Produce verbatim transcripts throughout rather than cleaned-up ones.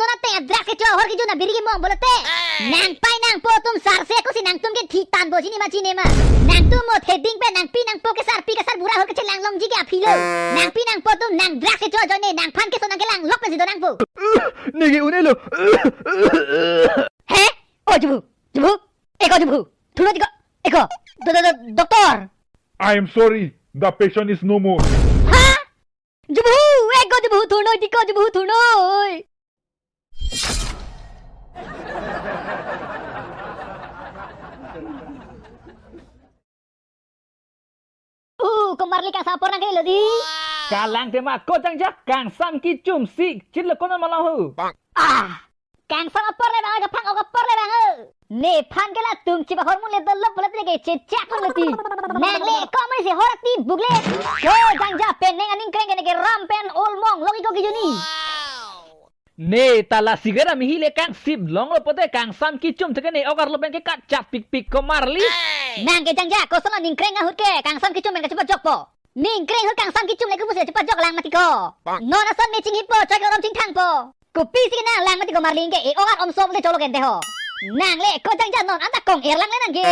Nonate a drugs kecho ahor kejun a biri kemong pulote. Nangpai nangpo atum sarse ako si nangtum ke thitan bo chini ma chini ma. Nangtum mo theding pen nangpi nangpo ke sarpi ke sarbura ahor kechelang longji ke aphi lo. Nangpi nangpo atum nang drugs kecho ajoine nangphan keso nangkelang lok pensi do nangpo. Neke un-elo. He? O jubu, jubu. Eko jubu. Thurno tiko. Eko. Do, do, do, doctor. I am sorry. The patient is no more. Ha? Jubu, eko jubu thurnoi tiko jubu thurnoi. Uh, komarli kangsam apor nangkelo di. Kalang tema ko jangja kangsam kechum si chirlo konon malang hu. Ah, kangsam apor le bang, kaphang ok apor le bang. Nephan ke latum chiba hormu le dolo pulote ke chechak lo ti. Nangle ko mari si hor ti bugle. Ko jangja pen neng aning kreng ke neke ram pen olmong logi ko kejuni. Ne tala sigaret amihi le kangsip longlo pote kangsam kechum theke ne ok arlo pen ke kachap pikpik komarli. Nang ke jangja koson aning kreng ahut ke kangsam kechum pen kachepajokpo. Ning kreng ahut kangsam kechum le kopusi chepajok lang mati ko. Non ason me chinghipo chak rom chingthangpo. Kopisi ke nang lang mati komarli ke e ok ar om sop le cholo kente ho. Nangle ko jangja non anta kong er lang le nang ke.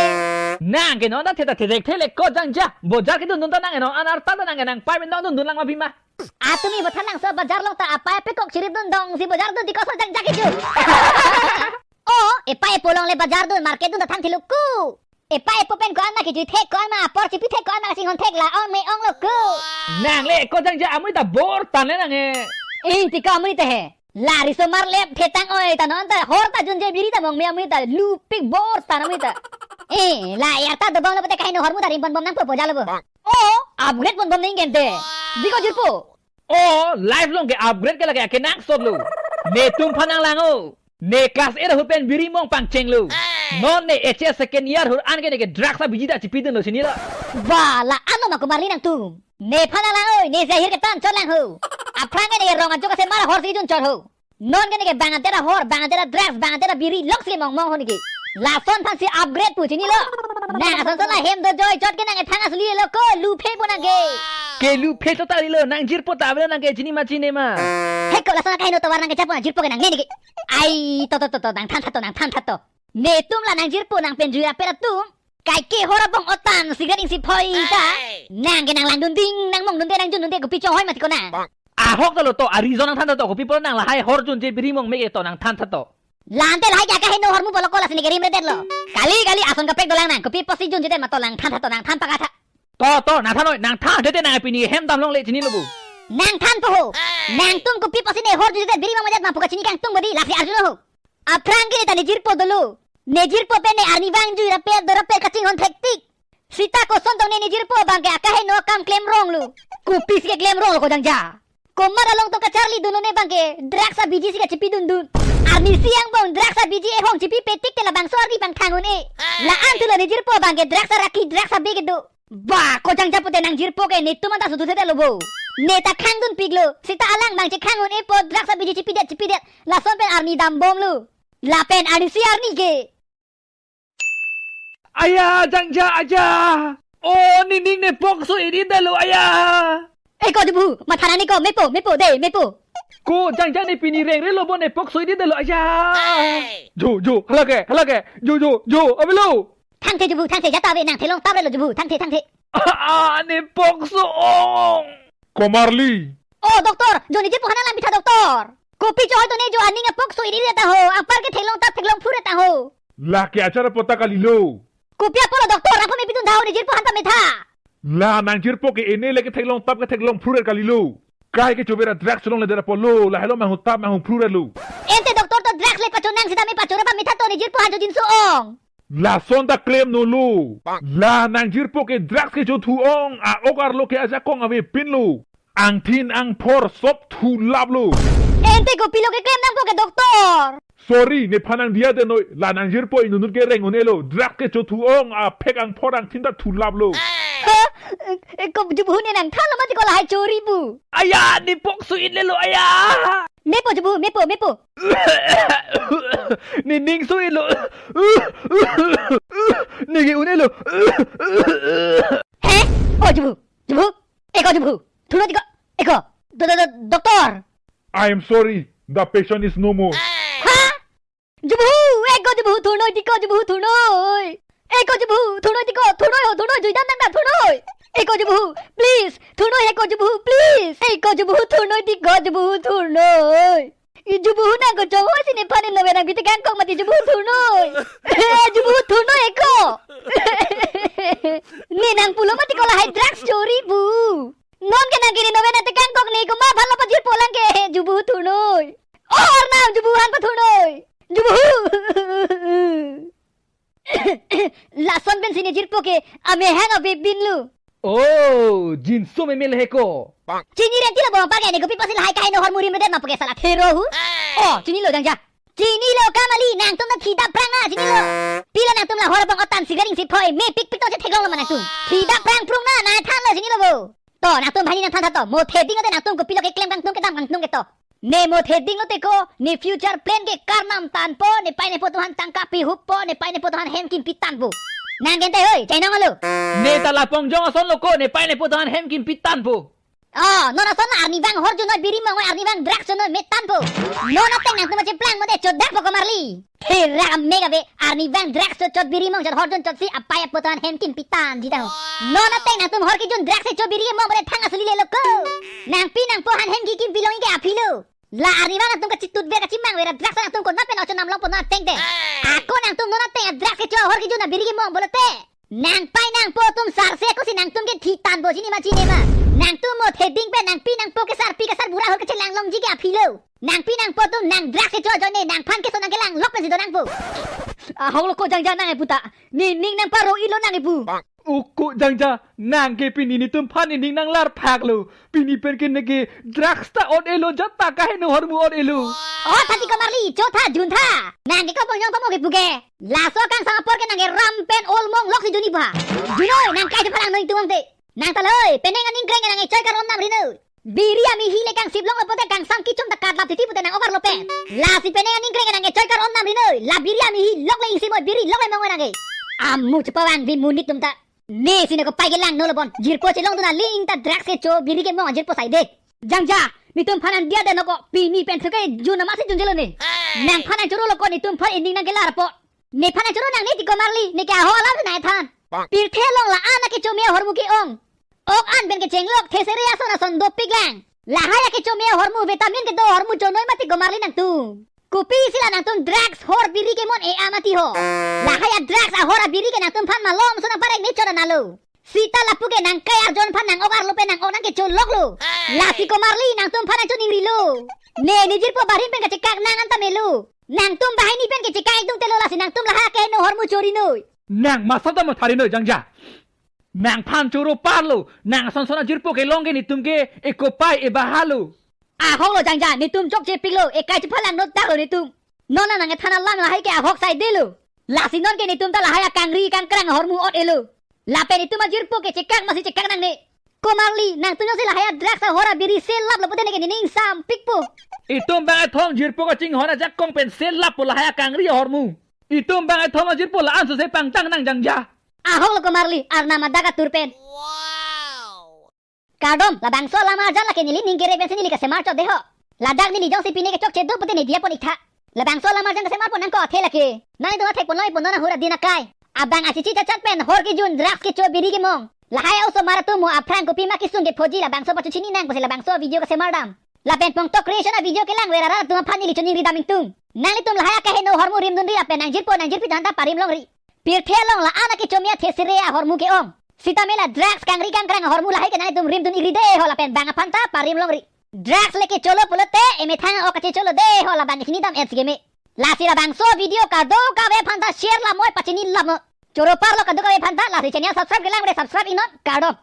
Nang ke non anta theta thedek thele ko jangja. Bojar kedun dun ta nang e non an arta ta nang ke nangpai pen dong dun dun lang ma bima. Atumi bothan nangso bajar long ta apai apekok chirip dun dong si bajar dun tiko so jangja kejun. O, epai epo along le bajar dun market dun ta thang thilu ku. Epai epo pen ko-an ma kejui thek ko-an ma apor chipi thek ko-an ma kachinghon thek la ong me onglo ku. Nangle ko jangja amui ta bor tan le nang e. Eh, tiko amui te he. La riso mar lep thetang oi ta non ta hor ta junje biri ta mong me amui ta lupik bor tan amui ta. Eh, la yar ta dobang lo pete kaheno hormu ta rimbon bom nangpo bojalo bo. O, upgrade pon bom ning kente. Biko jirpo. O, life long ke upgrade ke lake ke nang sot lo. Netum phan nang lang o. Ne class eight ahut pen biri mong pangcheng lo. Non ne H S second year ahut an ke neke drugs abiji ta chipi dun lo chini lo. Ba, la ano ma komarli nangtum. Nephan nang lang o, ne si ahir ketan chot lang ho. Aphrang ke neke rong ajok ase mar ahor si jun chot ho. Non ke neke bang ante ra hor, bang ante ra drugs, bang ante ra biri, lok si mong mong ho neke. Lason aphan si upgrade pu chini lo. Nang ason son la hem do joy chot ke nang ethang asli lo ko, luphe po nang ke. Ke luphe to ta lo, nang jirpo ta avelo nang ke chini ma chini ma. He ko lason kaheno tovar nang ke chapo nang jirpo ke nang ne neke. Ai, to to to to, nang than tha to, nang than tha to. Netum la nang jirpo nang pen jui ra pera tum. Kai ke hor abong otan sigaret ing si phoi ta. Nang ke nang lang dun ding, nang mong dun de, nang jun dun de, kopi chonghoi mati ko nang. Ahok ta lo to, a reason nang than tha to, kopi pulo nang lahai hor junje biri mong me ke to nang than tha to. La ante lahai ke akaheno hormu pulo ko lasi neke rimredet lo. Kali kali ason kaprek dolang nang, kopi pusi junjedet ma to nang than tha to nang than pakatha. To to, nang than noi, nang than tete nang pini hem dam longle chini lo bu. Nang thanpo ho. Nangtum kopi pusi ne hor junjedet biri mong madat ma pu kachini kangtung bodi lasi arjuno ho. Aphrang ke ne ta ne jirpo dolo. Ne jirpo pen ne arni vang jui ra pet do ra pet kachinghon thektik. Sita koson tong ne ne jirpo abang ke akaheno akam klem rong lo. Kopisi ke klem rong lo ko jangja. Komat along tong kacharli dun lo ne abang ke drugs abiji si kachipi dun dun. Arnisi angbong drugs abiji ehong chipi petik te labangso arni pangthang un-e. La an thulo ne jirpo abang ke drugs araki drugs abe kedo. Ba, ko jangja pute nang jirpo ke netum anta sudu sete lo bo. Ne ta khang dunpik lo. Sita alang abang chekhang un-epo drugs abiji chipidet chipidet. Lason pen arni dam bom lo. Lapen arnisi arni ke. Aya, jangja, aja. O, nening ne pok so-it-it dalo, aya. Eh, ko jubu, matha nang ne ko, mepo, mepo, de, mepo. Ko jangja ne pini rengre lo bo ne pok so-it-it dalo, aya. Ai. Jo, jo, hala ke, hala ke. Jo, jo, jo, avelo. Thangthe jubu, thangthe jata ave nang thelong tap relo jubu, thangthe, thangthe. Ah, ah, ne pok so-ong. Komarli. Oh, doctor, jo ne jirpo aphan alam pitha doctor. Kopi choi to ne jo aning apok so-it-it ta ho, apar ke theklong tap theklong phur ta ho. Lake achar apot ta kalilo. Kopi apotlo doctor, aphan me pidun tha ho, ne jirpo aphan ta metha. La nang jirpo ke ene le ke theklong tap ke theklong phur kalilo. Kai ke chobera drugs cholongledetpo lo, lahelo manghu tap manghu phur lo. Ente doctor to drugs le pachonang sita me pachora pa metha to ne jirpo aphan jo jinso-ong. Lason ta klemno lo. La nang jirpo ke drugs ke chothu-ong, a-ok arlo ke ajakong avepin lo. Angthin angphor sop thulap lo. Ente kopilo ke klem nangpo ke doctor? Sorry, nephan nang diya de noi, la nang jirpo inut inut ke reng un-elo, drugs ke chothu-ong, aphek angphor angthin ta thulap lo. Ha? Eh, ko jubu ne nang thanlo mati ko lahai chori pu. Aya, ne pok so-it lelo, aya. Mepo jubu, mepo, mepo. Ne ning so-it lo. Ne ke un-elo. He? Oh, jubu, jubu. Eko jubu. Thulo tiko. Eko. Do, do, do, doctor. I am sorry. The patient is no more. Ha? Jubu, eko jubu thurnoi tiko jubu thurnoi. Eko jubu thurnoi tiko thurnoi ho thurnoi juidam nang ta thurnoi. Eko jubu, please, thurnoi eko jubu, please. Eko jubu thurnoi tiko jubu thurnoi. I jubu nang ko chong hoi si nephan in novena bite kangkok mati jubu thurnoi. Eh, jubu thurnoi eko. Ne nang pulo mati ko lahai drugs chori pu. Non ke nang ke ne novena te kangkok ne komat aphan lo pajirpo lang ke jubu thurnoi. Oh, Arnam jubu aphan pathurnoi. Jubu. Lason pensi ne jirpo ke amehang ave binlo. Oh, jinso meme le heko. Chini renti lo bong pake ne kopi apotsi lahai kaheno hormu rimredet ma pake sala thero hu. Oh, chinilo jangja. Chinilo Kamarli, nangtum ta thidap prang na, chinilo. Pilo nangtum la hor bong otan sigaring si phoi mepik pik tong chetheklong lo ma nangtum. Thidap prang prung na, nangthanlo chinilo bo. To, nangtum banghini nangthan tha to. Mo theding ate nangtum kopilo keklem kangtung kedam kangtung ke to. Ne mo theding lo teko, ne future plan ke car nam tanpo, nepei nepo atum aphan tangka pihuppo, nepei nepo atum aphan hem kimpi tanpo. Nang gente hoi, chainong alo. Ne ta la pongjong ason lo ko, nepei nepo atum aphan hem kimpi tanpo. Oh, non ason na arnivang hor junoi biri mongoi arnivang drugs junoi me tanpo. Non ateng nangtum acheplang mode chodakpo Kamarli. Therak amek ave, arnivang drugs chot chot biri mong chot hor jun chotsi apei apo atum aphan hem kimpi tanji ta ho. Non ateng nangtum hor kejun drugs chot biri mong bole thang asuli lelo ko. Nangpi nangpo aphan hem kikimpi longji ke aphi lo. La arnivang atum kachitut ver kachimang ver drugs nangtum konat pen ochon nam longpo non ateng te. Ako nangtum non ateng drugs chot hor kejun abiri kemong pulote. Nangpei nangpo atum sarse ako si nangtum ke thi tanpo chini ma chini ma. Nangtum mo theding pen nangpi nangpo ke sarpi ke sarbura hor kechelang longji ke aphi lo. Nangpi nangpo atum nang drugs chot ajoine nangphan keso nangkelang lok pensi do nangpo. Ahok lo ko jangja nang epu ta. Ne ning nangparo-ilo nang epu. Oko jangja nang ke pini netum aphan ne ning nanglar phak lo. Pini pen ke ne ke drugs ta on-e lo jat ta kaheno hormu on-e lo. Oh, tha ti Kamarli, cho tha, jun tha. Nang ke ko pongjong pamo kepu ke. Laso kangsam apor ke nang ke ram pen ol mong lok si junji ba. Junoi, nang kai chephalang noi tumong te. Nang ta loi, penang aning kreng nang e choi kar-on nam rinoi. Biri amihi le kangsip longlo pote kangsam kichum ta katlap titi pute nang ovar lo pen. Lasi penang aning kreng nang e choi kar-on nam rinoi. La biri amihi lok le ingsi moi biri lok le mong nang e. Amu chepavang vi monit atum ta. Ne si ne kopei kelang no lo bon. Jirpo chelong dun aling ta drugs kecho biri kemong ajirpo sai de. Jangja, netum aphan an dia de no ko pini pen suke jun nama si junjelo ne. Nangphan an choro lo ko netum aphan ening nangkelarpo. Nephan an choro nang ne ti Kamarli, ne ke aho alam nangthan. Pirthe along la-an akecho me ahormu ke-ong. Ok an pen kecheng lok thesere ason ason dopik lang. Lahai akecho me ahormu vitamin kedo ahormu chonoi mati Kamarli nangtum. Kopisi la nangtum drugs hor biri kemon e-a mati ho. Lahai a drugs ahor abiri ke nangtum aphan malomso nangparek ne chora nalo. Sita lapu ke nang kai arjon aphan nang ok arlo pen nang ok nangkecho lok lo. Lasi Kamarli nangtum aphan nangchoningrilo. Ne nejirpo barim pen kachekak nang anta melo. Nangtum banghini pen kechekak ekdung telo lasi nangtum lahai akeheno ahormu chori noi. Nang masa ta mathari noi jangja. Nangphan choro parlo, nang ason son ajirpo kelong ke netum ke ekopei ebahalo. Ahok lo jangja, netum chokche piklo, ekai chephalang no tanglo netum. Non nang ethan alam lahai ke ahok sai delo. Lasi non ke netum ta lahai akangri kangkrang ahormu ot-e lo. Lapen netum ajirpo kechekak masi chekak nangne. Komarli, nangtum jongsi lahai a drugs ahor abiri sel lap lo pute ne ke nening sampikpo. Itum bang ethom jirpo kachinghon ajakong pen sel lappo lahai akangri ahormu. Itum bang ethom ajirpo la-an sose pangtang nang jangja. Ahok lo Komarli, Arnam adak atur pen. Kardom, labangso alam arjan lake neli ning kere pensi neli kasemar chot de ho. Ladak neli jongsi pine ke chokche do pute ne diya pon ik tha. Labangso alam arjan kasemarpo nang ko athe lake. Nangtum athek pon loi pon non ahura din akai. Abang achichi chachat pen hor kejun drugs kecho biri kemong. Lahai a-osomar atum mo aphrang kopima kisung kephoji labangso pachuchini nang pusi labangso video kasemar dam. Lapen Pongtok Creation a video kelang vera rat atum aphan neli choningri dam ingtung. Nanglitum lahai akeheno ahormu rimdunri lapen nangjirpo nangjirpi tanta parim longri. Pirthe along la-an akecho me athesere ahormu ke-ong. Sitame la drugs kangri kangkrang ahormu lahai ke nangtum rimdun igri de ho lapen bang aphan ta parim longri. Drugs le kecholo pulote emethang ok kachecholo de ho labang kachini dam et si keme. Lasi labangso video kadokave aphan ta share lamoi pachini lamoi. Choro parlo kadokave aphan ta lasi channel subscribe kelang re subscribe ingnon kardom.